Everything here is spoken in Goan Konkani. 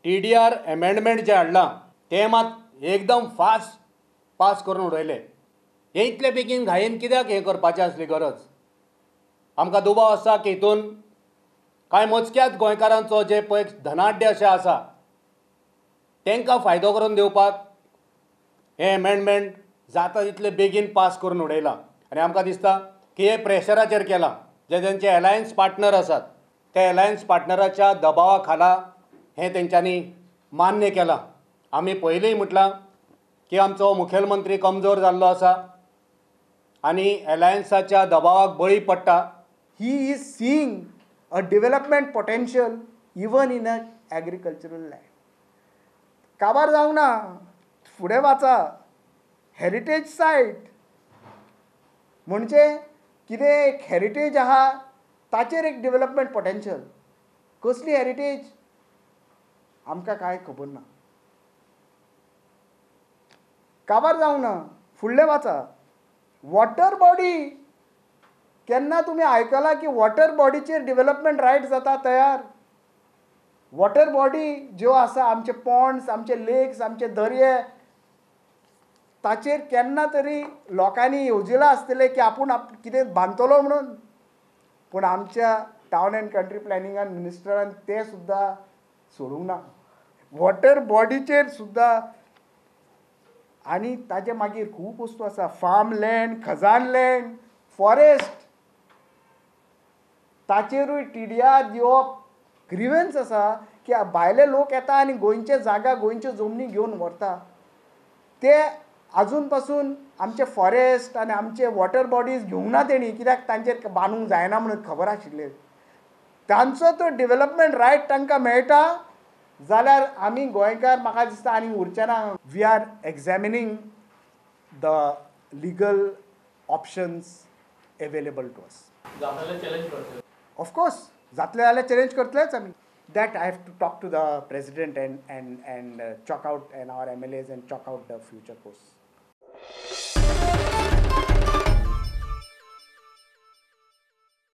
TDR amendment जें हाडलां तें मात एकदम फास्ट पास करून उडयलें. हें इतले बेगीन घायेन कित्याक हें करपाचें आसली गरज? आमकां दुबाव आसा की हितून कांय मोजक्याच गोंयकारांचो जे पळय धनाढ्य अशें आसा तांकां फायदो करून दिवपाक हें एमेंडमेंट जाता तितले बेगीन पास करून उडयलां. आनी आमकां दिसता की हें प्रेशराचेर केलां. जे तेंचे एलायन्स पार्टनर आसात त्या एलायन्स पार्टनराच्या दबावा खाला हें तेंच्यांनी मान्य केलां. आमी पयलींय म्हटलां की आमचो मुखेलमंत्री कमजोर जाल्लो आसा आनी एलायन्साच्या दबावाक बळी पडटा. He is seeing a development potential even in a agricultural land. काबार जावंक ना, फुडें वाचा. हेरिटेज सायट म्हणजे कितें एक हेरिटेज आहा ताचेर एक डेव्हलपमेंट पोटेन्शियल. कसली हेरिटेज आमकां कांय खबर ना. काबार जावंक ना, फुडलें वाचा. वॉटर बॉडी, केन्ना तुमी आयकलां की वॉटर बॉडीचेर डेव्हलपमेंट रायट जाता तयार? वॉटर बॉडी ज्यो आसा आमचे पॉन्ड्स, आमचे लेक्स, आमचे दर्ये, ताचेर केन्ना तरी लोकांनी येवजिलां आसतलें की आपूण कितें बांदतलो म्हणून. पूण आमच्या टावन अँड कंट्री प्लॅनिंगान मिनिस्टरान तें सुद्दां सोडूंक ना. वॉटर बॉडीचेर सुद्दां. आनी ताजे मागीर खूब वस्तू आसा, फार्म लँड, खजान लँड, फॉरेस्ट, ताचेरूय TDR दिवप ग्रिवन्स आसा की भायले लोक येता आनी गोंयचे जागा, गोंयच्यो जमनी घेवन व्हरता. ते आजून पासून आमचे फॉरेस्ट आनी आमचे वॉटर बॉडीज घेवंक ना तेणी, कित्याक तांचेर बांदूंक जायना म्हणून खबर आशिल्लें. तांचो तो डेव्हलपमेंट रायट तांकां मेळटा जाल्यार आमी गोंयकार म्हाका दिसता आनी उरचे ना. We are examining the legal options available to us. Of course जातले जाल्यार चॅलेंज करतलेच आमी. That I have to talk to the president and chalk out and our MLAs and chalk out the future course.